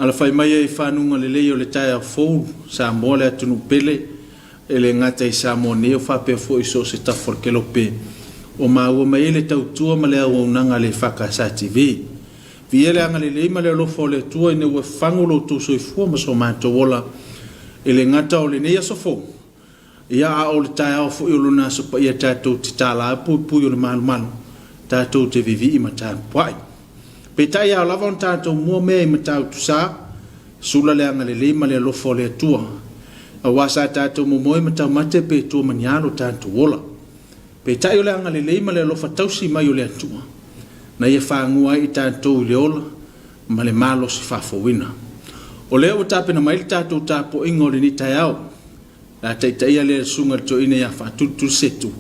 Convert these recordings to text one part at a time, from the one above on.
Alafai maia i fanuga lelei o le taeao fou, Samoa le atunuu pele, e le gata i Samoa nei o faapea foi i so o se tafa o le kelope o maua mai ai le tautua ma le auaunaga a le EFKS TV. Viia le agalelei ma le alofa o le Atua ina ua fafagu lo outou soifua ma so matou ola, e le gata o lenei aso fou, ia a o le taeao foi o lona aso paia tatou te tala puipui o le malumalu, tatou te vivii ma tapuai. Peitai ao lava ona tatou mua mea i Matautu Sa, Sula le agalelei ma le alofa o le Atua, aua sa tatou momoe ma taumate pe tua ma ni alo tatou ola. Peitai o le agalelei ma le alofa tausi mai o le Atua, na ia fagua ai i tatou i le ola ma le malosi faafouina. O lea ua tapena mai le tatou tapuaiga o lenei taeao, le a taitaia lea e le Susuga i le Toeaina ia Faatulitulisetu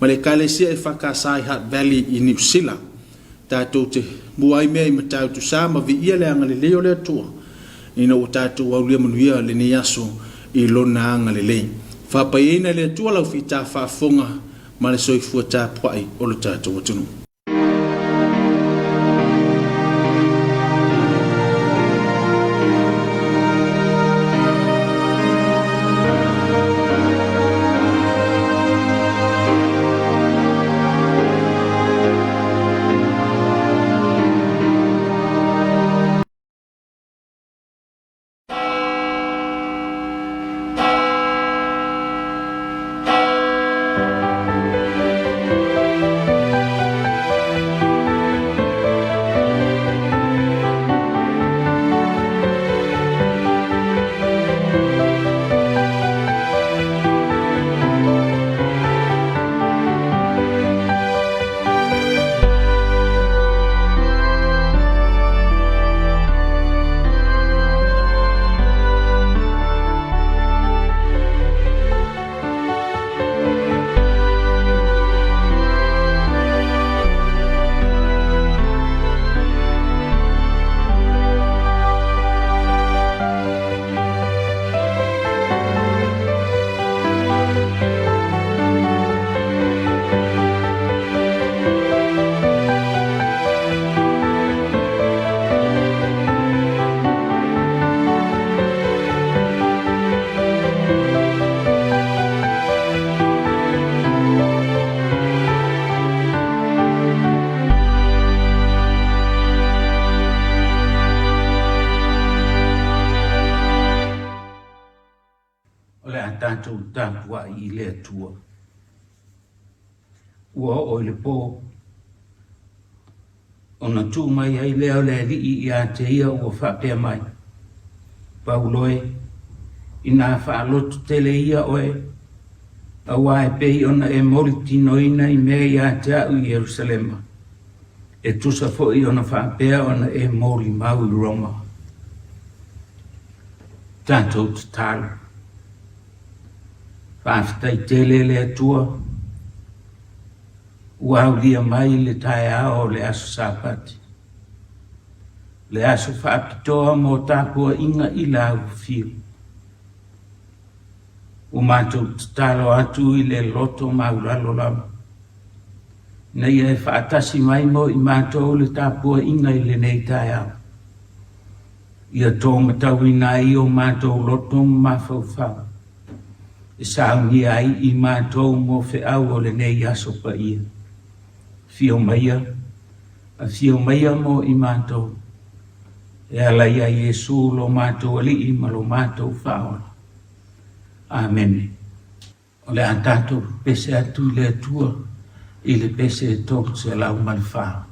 ma le Ekalesia EFKS i Hutt Valley i Niu Sila. Tatou te mua ai mea i Matautusa ma viia le agalelei o le Atua ina ua tatou aulia manuia lenei aso i Lona agalelei. Faapaiaina e le Atua lau fita faafofoga ma le soifua tapuai o lo tatou atunuu. O le a tatou tapuai i le Atua. Ua oo i le po, ona tuu mai ai lea o le Alii ia te ia ua faapea mai, Paulo e, inā faaloto tele ia oe, aua e pei ona e molitinoina i mea ia te a'u i Ierusalema, e tusa foi ona faapea ona e molimau i Roma. Tatou tatalo. Faafetai tele le Atua ua aulia mai le taeao o le aso Sapati, le aso faapitoa mo tapuaiga i lau afio. Ua matou tatalo atu i le loto maulalo lava, ina ia e faatasi mai mo i matou le tapuaiga i lenei taeao. Ia tō matauina ai o matou loto ma mafaufau, e saunia ai i matou mo feau o lenei aso paia. Afio maia, afio maia mo i matou, e ala iā Iesu lo matou Alii ma lo matou Faaola. Amene. O le a tatou pese atu i le Atua i le pese 304.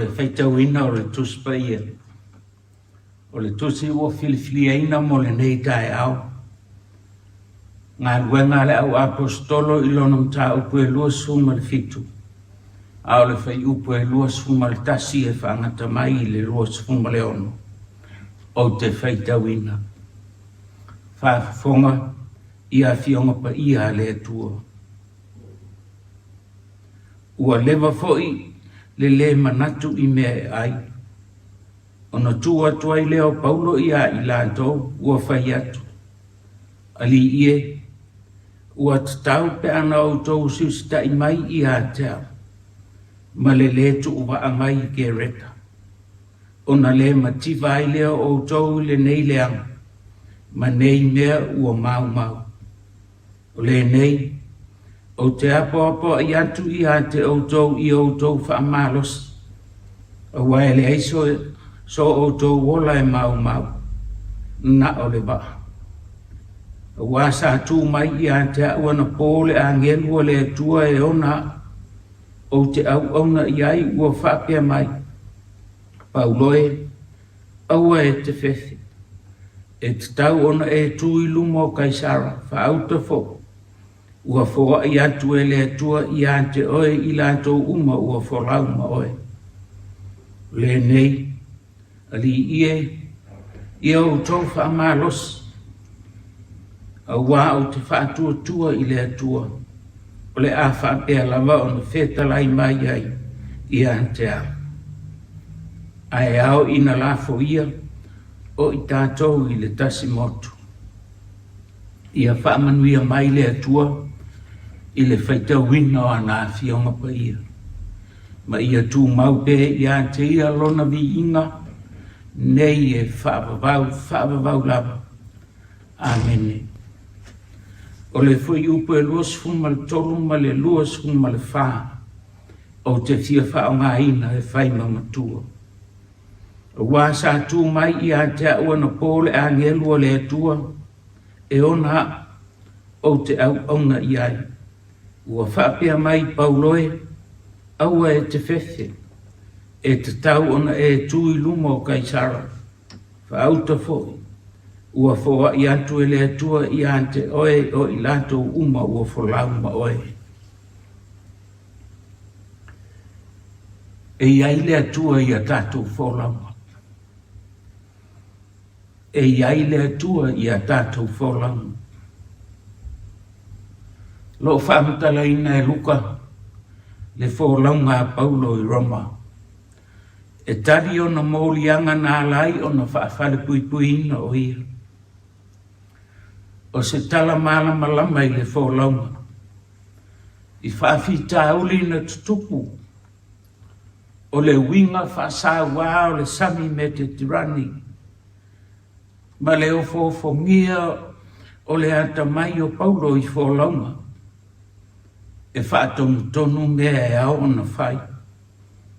O le faitauina o le Tusi Paia. O le tusi ua filifiliaina mo lenei taeao. Galuega a le Au Aposetolo i lona mataupu e 27, a o le fuaiupu e 21 e faagata mai i le 26, ou te faitauina. Faafofoga i Afioga Paia a le Atua. Ua leva foi le lē manatu i mea e ai. Ona tu atu ai lea o Paulo iā i latou, ua fai atu, Alii e, ua tatau pe ana outou usiusitaʻi mai iā te au, ma le lē tuuvaa mai i Kereta, ona lē mativa ai lea o outou i lenei leaga, ma nei mea ua maumau. O lenei, ou te apoapoai atu ia te outou i outou faamalosi, aua e leai so, so outou ola e maumau, na o le vaa. Aua sa tu mai ia te au anapō le agelu o le Atua e ona au, ou te auauna i ai ua faapea mai, Paulo e, Aua e te fefe. E tatau ona e tu i luma o Kaisara, faauta foi. Ua foai atu e le Atua ia te oe i latou uma ua folau ma oe. O lenei, Alii e, ia outou faamalosi, auā ou te faatuatua i le Atua, o le a faapea lava ona fetalai mai ai ia te au. Ae ao ina lafoia o i tatou i le tasi motu. Ia faamanuia mai le Atua i le faitauina o ana Afioga Paia, ma ia tumau pea ia te Ia Lona viiga nei e faavavau faavavau lava. Amene. O le fuaiupu e 23 ma le 24 ou te fia faaaogaina e fai ma matua. Aua sa tu mai ia te au anapō le agelu o le Atua e ona au, ou te auauna i ai. Ua faapea mai Paulo e, Aua e te fefe, e tatau ona e tu i luma o Kaisara. Faauta foi, ua foai atu e le Atua ia te oe o i latou uma ua folau ma oe. E i ai le Atua i a tatou folauga. E i ai le Atua i a tatou folauga. O lo o faamatalaina e Luka le folauga a Paulo i Roma. E tali ona moliaga na ala ai ona faafalepuipuiina o ia. O se tala malamalama i le folauga. I faafitauli na tutupu, o le uiga faasauā o le sami Metetirani ma le ofoofogia o le atamai o Paulo i folauga e faatonutonu mea e ao ona fai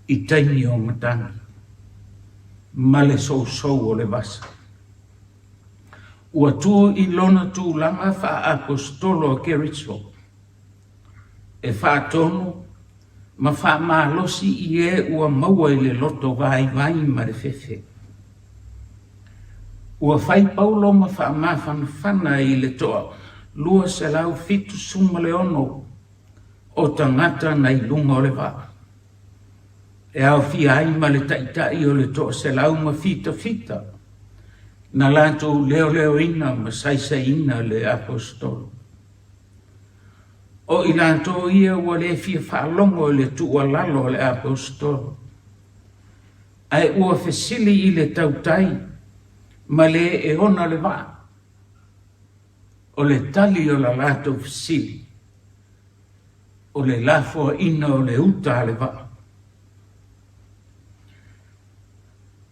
i taimi o matagi ma le sousou o le vasa. Ua tu i lona tulaga faa-aposetolo a Keriso e faatonu ma faamalosi i e ua maua i le loto vaivai ma le fefe. Ua fai Paulo ma faamafanafana i le toa 276 o tagata na i luga o le vaa, e aofia ai ma le taitai o le toa 177 na latou leoleoina ma saisaiina le aposetolo. O i latou ia ua le fia faalogo i le tuualalo a le aposetolo, ae ua fesili i le tautai ma le e ona le vaa. O le tali o la latou fesili, o le lafoaiina o le uta a le vaa.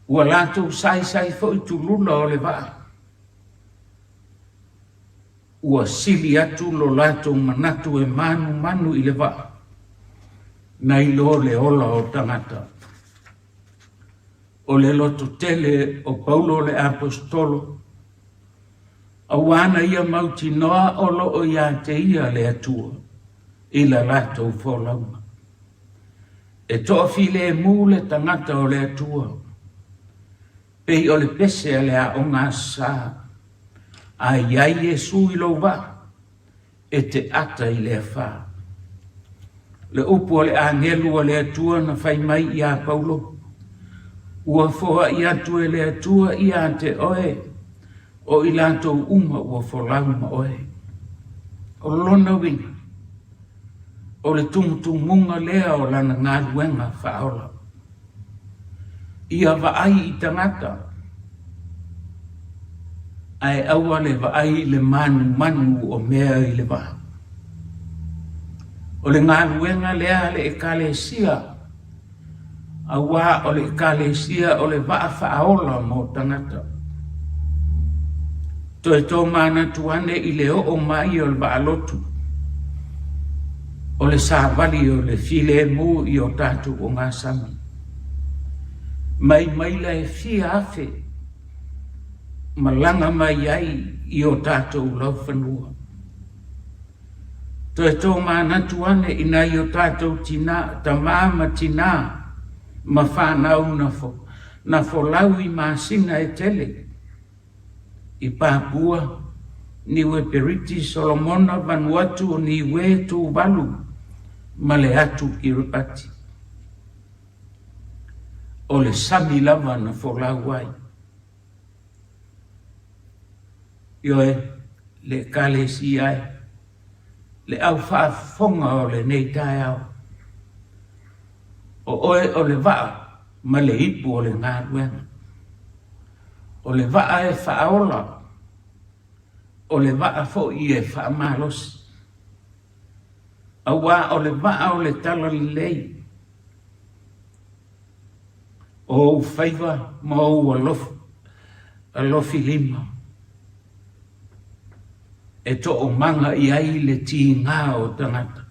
Ua latou saisai foi tulula o le vaa. Ua sili atu lo latou manatu e manumanu i le vaa, nai lo le ola o tagata. O le lototele o Paulo le Aposetolo, auā na ia mautinoa o lo o iā te ia le Atua i la latou folauga. E toafilemu le tagata o le Atua, pei o le pese a le aoga Aso Sa, a i ai Iesu i lou vaa, e te ata i le afā. Le upu a le agelu a le Atua na fai mai iā Paulo, Ua foai atu e le Atua iā te oe, o i latou uma ua folau ma oe. O lona uiga, o le tumutumuga lea o lana galuega faaola. Ia vaai i tagata, ae aua le vaai i le manumanu o mea i le vaa. O le galuega lea a le Ekalesia, Auā o le Ekalesia o le vaa faaola mo tagata. Toe tomanatu ane i le oo mai o le vaalotu, o le savali o le filemu i o tatou ogasami. Mai maila e fia afe malaga mai ai i o tatou laufanua. Toe tomanatu ane i nai o tatou tina, tama ma tinā ma fanau na, na folau i masina e tele, i Papua, Niue Periti, Solomona, Vanuatu, Niue, Tuvalu ma le atu Kiribati. O le sami lava na folau ai. Ioe, le Ekalesia e, le au faafofoga o lenei taeao, o oe o le vaa ma le ipu o le galuega. O le vaa e faaola, o le vaa foi e faamalosi. Auā o le vaa o le talalelei. O ou faiva ma ou alofilima e toomaga i ai le tiga o tagata.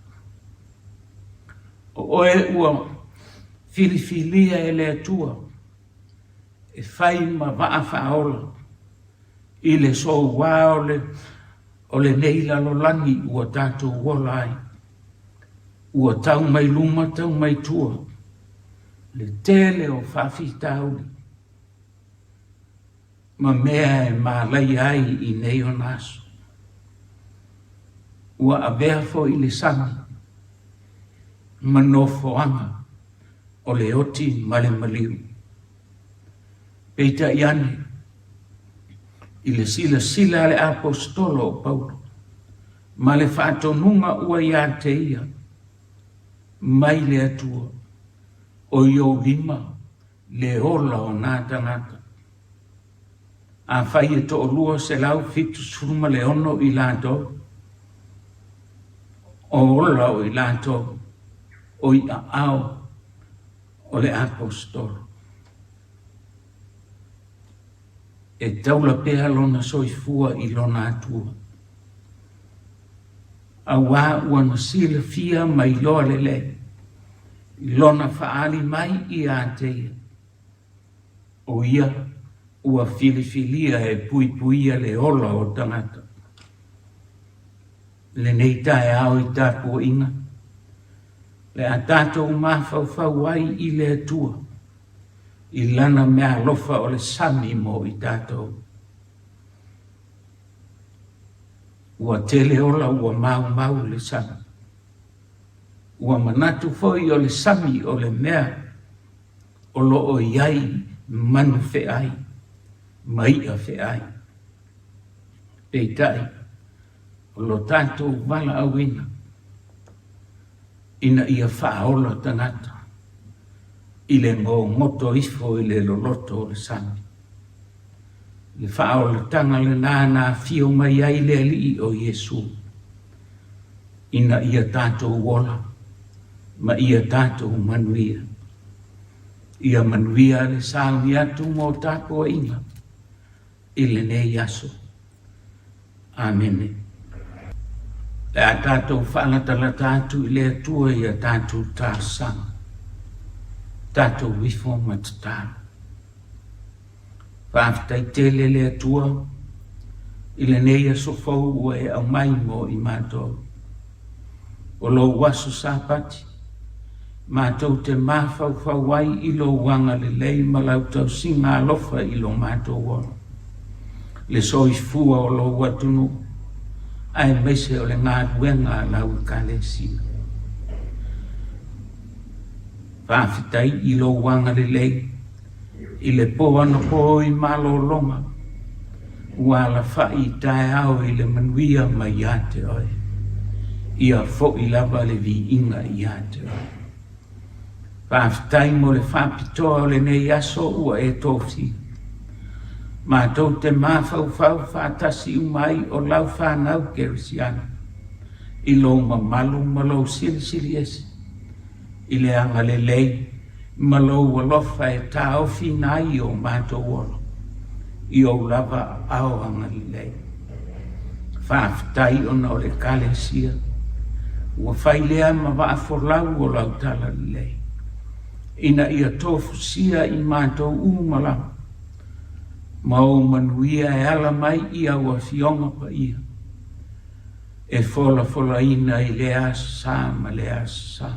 O oe ua filifilia e le Atua e fai ma vaa faaola i le soua o lenei lalolagi ua tatou ola ai. Ua tau mai luma tau mai tua le tele o faafitauli ma mea e malaia ai i nei ona aso. Ua avea foi le sami ma nofoaga o le oti ma le maliu. Peitai ane, i le silasila a le Aposetolo o Paulo, ma le faatonuga ua iā te ia mai le Atua, o i ou lima le ola o nā tagata. Afai e 276 i latou, o ola o i latou o i aao o le Aposetolo. E taula pea lona soifua i lona Atua. Auā ua na silafia ma iloa lelei i lona faaali mai iā te ia, o ia ua filifilia e puipuia le ola o tagata. Lenei taeao i tapuaiga, le a tatou mafaufau ai i le Atua, i Lana meaalofa o le sami mo i tatou. Ua tele ola ua maumau le sami. Ua manatu foi o le sami o le mea o lo o i ai manu feai ma i'a feai. Peitai, o lo tatou valaauina ina ia faaola tagata i le gogoto ifo i le loloto o le sami. Le faaolataga lenā na afio mai ai le Alii o Iesu, ina ia tatou ola ma ia tatou manuia. Ia manuia le sauni atu mo tapuaiga i lenei aso. Amene. Le a tatou faalatalata atu i le Atua i a tatou talosaga, tatou ifo ma tatalo. Faafetai tele le Atua i lenei aso fou ua e aumai mo i matou. O lou aso Sapati, Matou te mafaufau ai i lou agalelei ma lau tausiga alofa i lo matou ola, le soifua o lou atunuu, aemaise o le galuega a lau Ekalesia. Faafetai i lou agalelei i le po anapo i malologa ua alafai i taeao i le manuia mai ia te oe. Ia foi lava le viiga ia te oe. Faafetai mo le faapitoa o lenei aso ua e tofia. Matou te mafaufau faatasi uma ai o lau fanau kerisiano i lou mamalu ma lou silisili ese i le agalelei ma lou alofa e taofiina ai o matou ola i ou lava aao agalelei. Faafetai ona o le Ekalesia ua fai lea ma vaafolau o lau talalelei, ina ia tofusia i matou uma lava ma ou manuia e ala mai i au Afioga Paia e folafolaina i lea aso sa ma lea aso sa.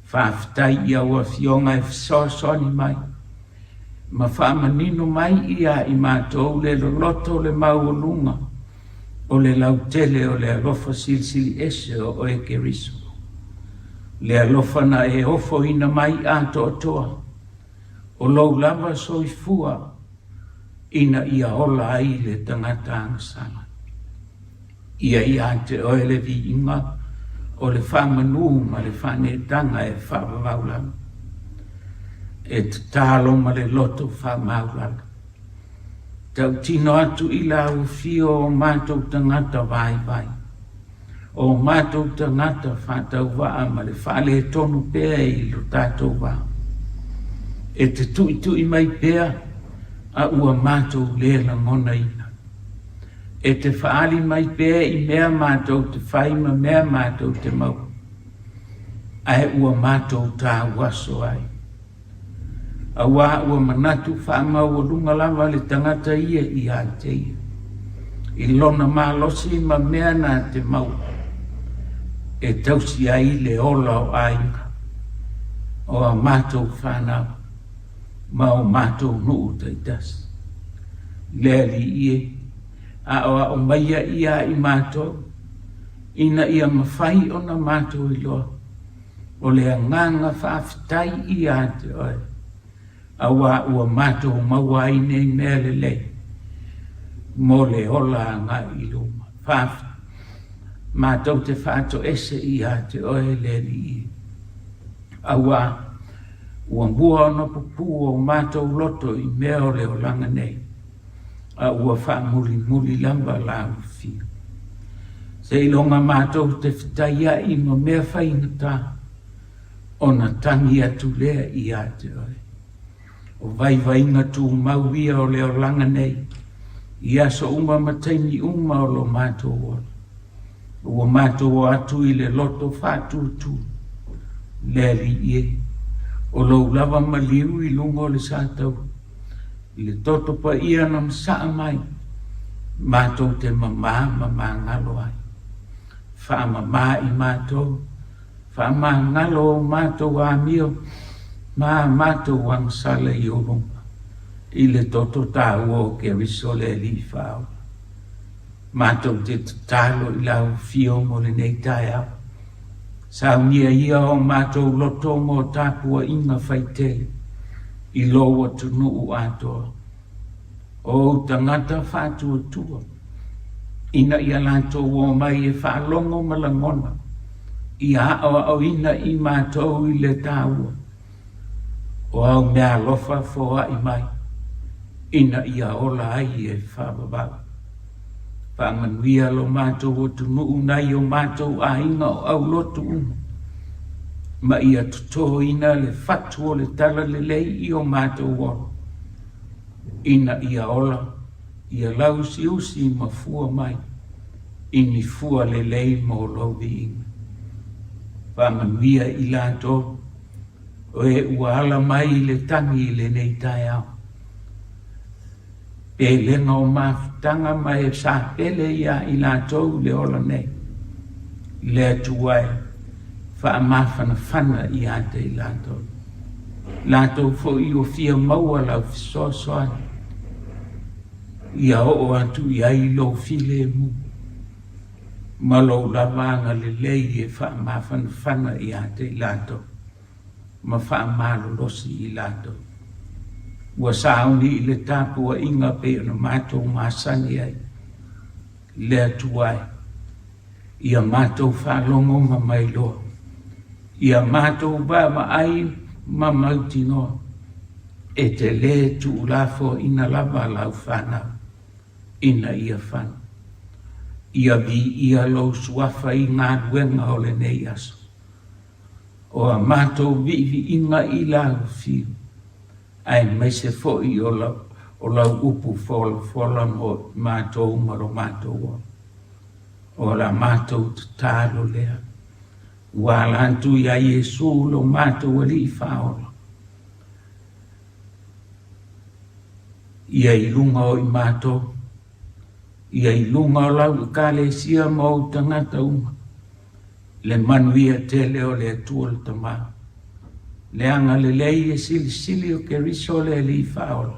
Faafetai i au Afioga e fesoasoani mai ma faamanino mai ia i matou le loloto le maualuga o le lautele o le alofa silisili ese o oe Keriso, le alofa na e ofoina mai atoatoa o lou lava soifua ina ia ola ai le tagata agasala. Ia ia te oe le viiga o le faamanu ma le faaneetaga e faavavau lava, e tatalo ma le loto faamaulalo. Tautino atu i lau afio o matou tagata vaivai, o matou tagata faatauvaa ma le faaletonu pea i lo tatou va, e te tuitui mai pea a ua matou le lagonaina. E te faaali mai pea i mea matou te fai ma mea matou te maua, ae ua matou tauaso ai. Auā ua manatu faamaualuga lava le tagata ia ia te ia, i lona malosi ma mea na te maua, e tausi ai le ola o aiga, o a matou fanau. ma o matou nuu taitasi. Le Alii e, aoao maia ia i matou, ina ia mafai ona matou iloa o le agaga faafetai ia te oe, auā ua matou maua ai nei mea lelei mo le ola agai i luma. Faafetai. Matou te faatoese ia te oe, le Alii e. Auā, ua mua ona pupū o matou loto i mea o le olaga nei, a ua faamulimuli lava lau afio. Seiloga matou te fetaiaʻi ma mea faigata, ona tagi atu lea ia te oe. O vaivaiga tumau ia o le olaga nei, i aso uma ma taimi uma o lo matou ola. Ua matou o atu i le loto faatūtū, le Alii e, o lou lava maliu i luga o le sataua, i le toto paia na masaa mai, matou te mamā ma magalo ai. Faamamā i matou, faamagalo o matou amio ma a matou agasala i ou luma, i le toto taua o Keriso le Alii Faaola. Matou te tatalo i lau Afio mo lenei taeao. Saunia ia o matou loto mo tapuaiga faitele i lou atunuu atoa, o ou tagata faatuatua, ina ia latou omai e faalogo ma lagona ia aoaoina i matou i le taua o au meaalofa foai mai ina ia ola ai e faavavau. Faamanuia lo matou atunuu nai o matou aiga o aulotu uma, ma ia totoina le fatu o le talalelei i o matou ola, ina ia ola ia lauusiusi ma fua mai i ni fua lelei mo lou viiga. Faamanuia i latou o e ua ala mai i le tagi i lenei taeao. Pelega o mafutaga ma e sa pele ia i latou i le ola nei. Le Atua e, faamafanafana ia te i latou. Latou foi ua fia maua lau fesoasoani, ia oo atu i ai lou filemu ma lou lava agalelei e faamafanafana ia te i latou ma faamalolosi i latou. Ua sauni i le tapuaiga pei ona matou masani ai, le Atua e, ia matou faalogo ma mailoa, ia matou vaavaai ma mautinoa, e te lē tuulafoaina lava lau fanau ina ia fano. Ia viia lou suafa i galuega o lenei aso. O a matou viiviiga i lau afio, aemaise foi o lau, o lau upu folafola mo matou ma lo matou ola. O la matou tatalo lea, ua ala atu iā Iesu lo matou Alii Faaola, ia i luga o i matou, ia i luga o lau Ekalesia ma ou tagata uma, le manuia tele o le Atua le Tama, le agalelei e silisili o Keriso le Alii Faaola,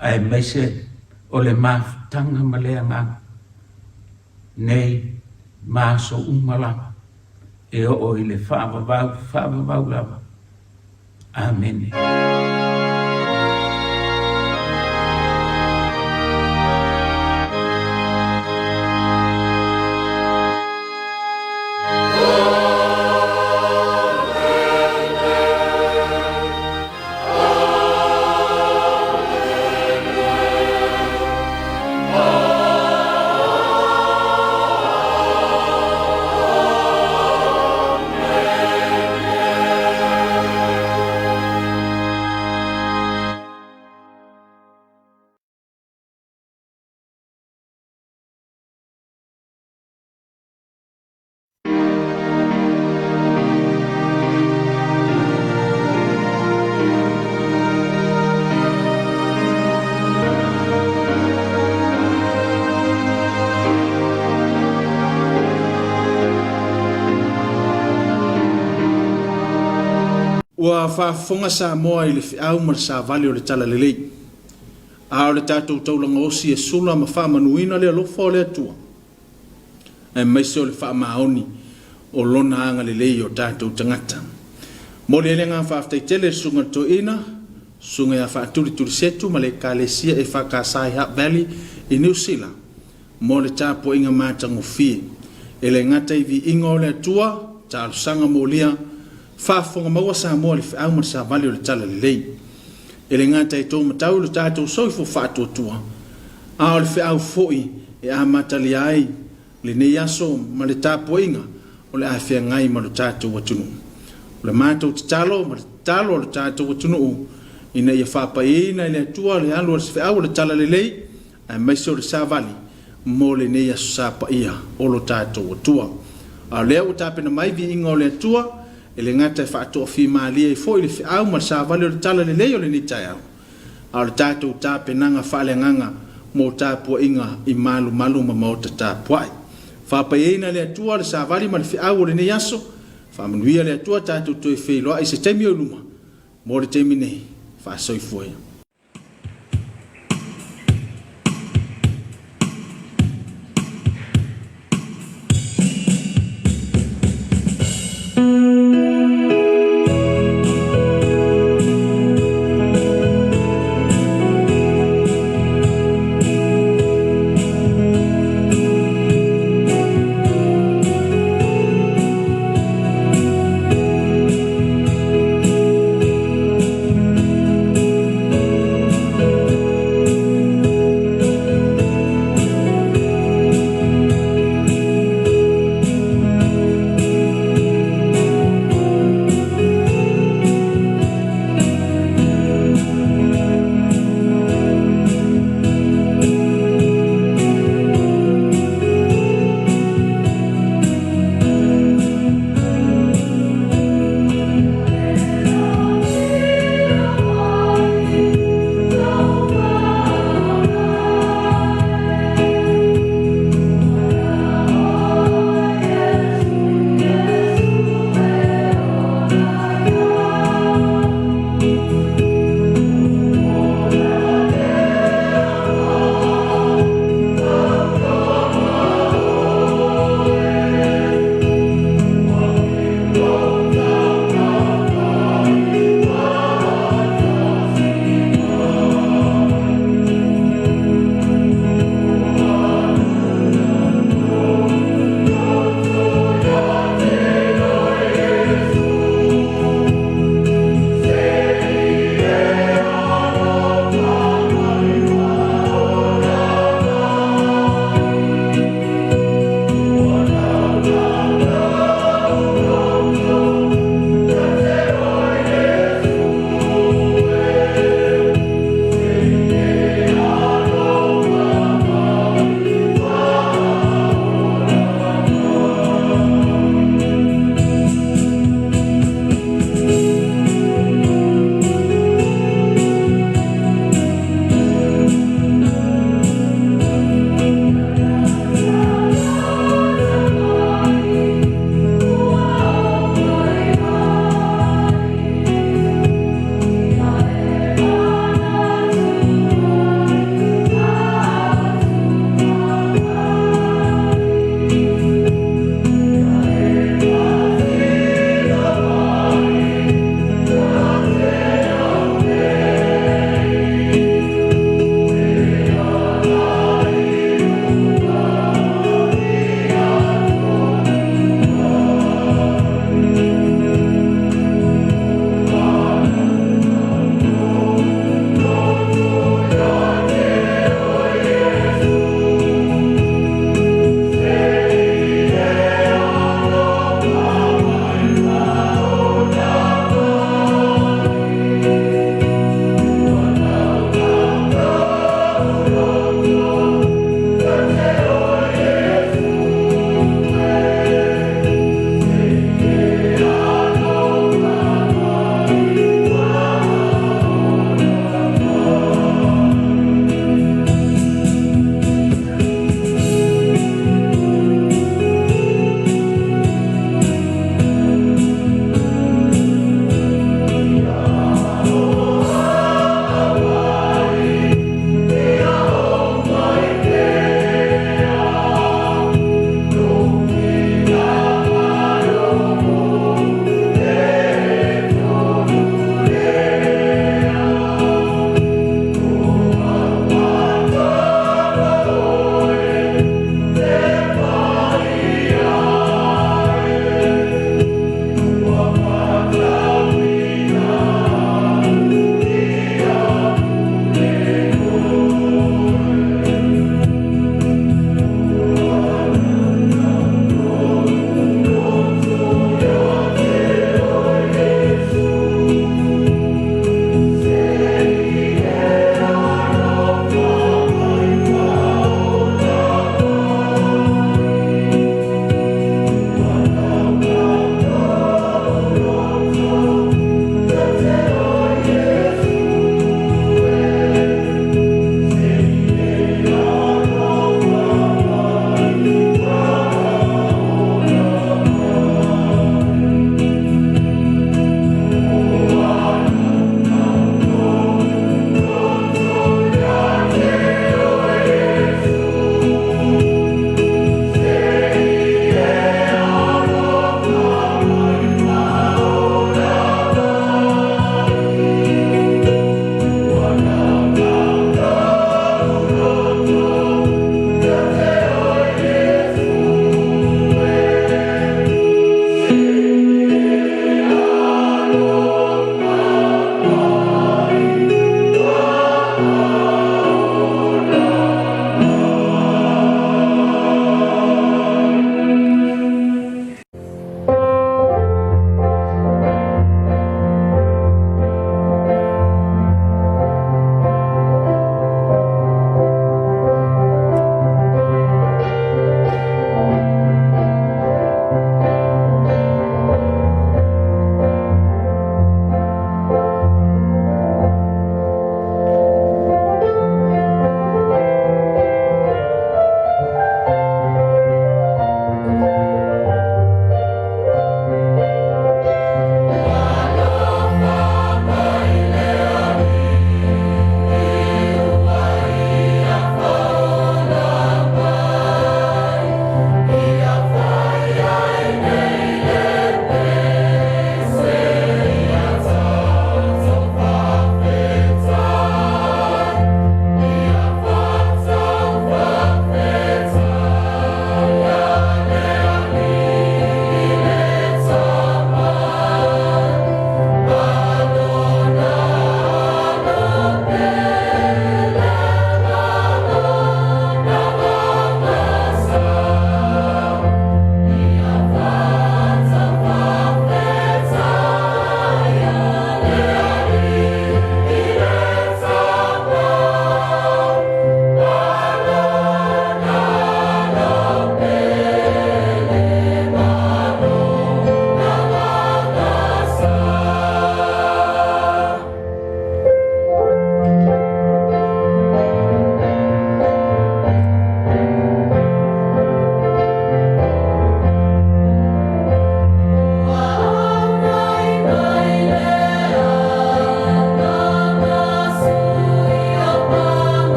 aemaise o le mafutaga ma le Agaga, nei ma aso uma lava, e oo i le faavavau faavavau lava. Amene. Ua faafofoga Samoa i le feau ma le savali o le Talalelei, a o le tatou taulaga osi e sula ma faamanuina le alofa o le Atua. aemaise o le faamaoni o Lona agalelei i o tatou tagata. Momoli ai le agaga faafetai tele i le Susuga i le Toeaina, Susuga ia Faatuli Tulisetu ma le Ekalesia EFKS i Hutt Valley i Niu Sila mo le tapuaiga matagofie. E le gata i viiga o le Atua, talosaga molia, faafofoga maua Samoa i le feau ma le savali o le Talalelei. E le gata i tou matau i lo tatou soifua faatuatua, a o le feau foi e amatalia ai lenei aso ma le tapuaiga o le a feagai ma lo tatou atunuu. O le matou tatalo ma le tatalo a lo tatou atunuu ina ia faapaiaina e le Atua le alu a se feau o le talalelei aemaise o le savali mo lenei Aso Sa paia o lo tatou Atua. A o lea ua tapena mai viiga o le Atua, e le gata e faatoafimalie ai foi le feau ma le savali o le tala lelei o lenei taeao, a o le tatou tapenaga faaleagaga mo tapuaiga i malumalu ma maota tapuai. Faapaiaina e le Atua le savali ma le feau o lenei aso, faamanuia le Atua tatou toe feiloai i se taimi o i luma. Mo le taimi nei, faasoifua ia.